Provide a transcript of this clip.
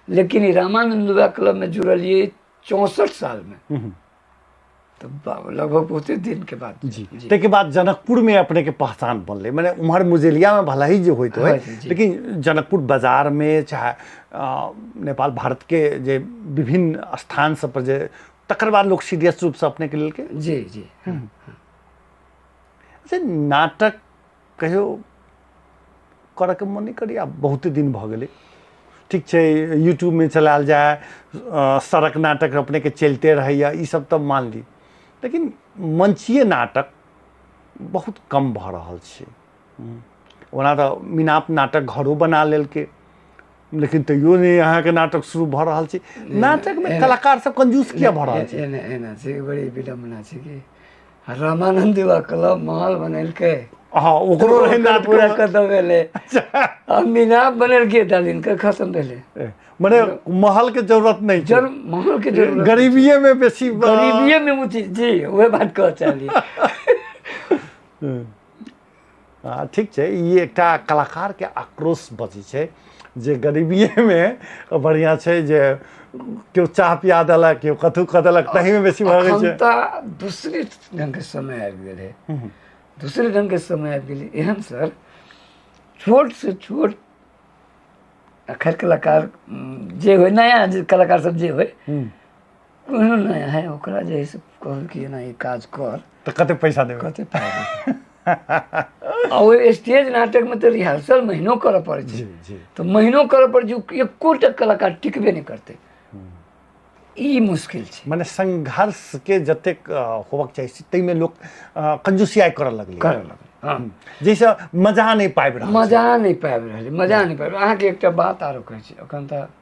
लेकिन ई रामानंद युवा क्लब में जुड़लियै 64 सालमे। तऽ लगभग बहुते दिन के बाद। जी, ताहिके बाद जनकपुर में अपने के पहचान बनलै। माने उम्हर मुजेलिया में भला ही जे होइत होय, लेकिन जनकपुर बाजार में चाहे नेपाल भारत के जे विभिन्न स्थान सब पर जे तकर बाद लोग सीरियस रूप से अपने के लेलकै। जी जी अच्छा, नाटक कहियो करऽके मन नहि करैए? आब बहुते दिन भऽ गेलै। ठीक छै, यूट्यूबमे चलायल जाय, सड़क नाटक अपनेके चलिते रहैए, ई सब तऽ मान ली, लेकिन मंचीय नाटक बहुत कम भऽ रहल छै। ओना तऽ मिनाप नाटक घरो बना लेलकै, लेकिन तैयो नहि अहाँके नाटक शुरू भऽ रहल छै। नाटकमे कलाकार सब कंजूस किया भऽ रहल छै? एना एना छै, बड़ी विडम्बना छै कि रामानंद युवा क्लब महल बनेलकै। हँ, ओकरो रहै नाटक। पूरा खत्म भेलै आ मिनाप बनेलकै, डालिन के खत्म भेलै। मने महल के जरूरत नहीं छै। जर महल के जरूरत गरीबीए में बेसी। गरीबीए में ऊँची जी, वह बात कह चाहलियै। हँ, ठीक छै। ई एकटा कलाकारके आक्रोश बचै छै जे गरीबिएमे बढ़िआँ छै, जे केओ चाह पिया देलक, केओ कथू कऽ देलक, ताहिमे बेसी भऽ गेल अखन छै। तऽ दूसरे ढंगके समय आबि गेलै, दूसरे ढंगके समय आबि गेलै। एहन सर, छोट से छोट खैर कलाकार जे होइ, नया जे कलाकार सब जे होइ, कोनो नया है, ओकरा जे है से कहू कि एना ई काज कर। तऽ कते पैसा देबै? कते पाइ देबै? आ ओहि स्टेज नाटकमे तऽ रिहर्सल महीनो करऽ पड़ै छै। जी जी तऽ महीनो करऽ पड़ै छै, एकोटा कलाकार टिकबे नहि करतै, ई मुश्किल छै। मने संघर्षके जतेक होबक चाही ताहिमे लोक कंजूसियाइ करऽ लगलै। करऽ लगलै, हँ। जाहिसँ मजा नहि पाबि रहल छै। मजा नहि पाबि रहल, मजा नहि पाबि। अहाँके एकटा बात आरो कहै छी, एखन तऽ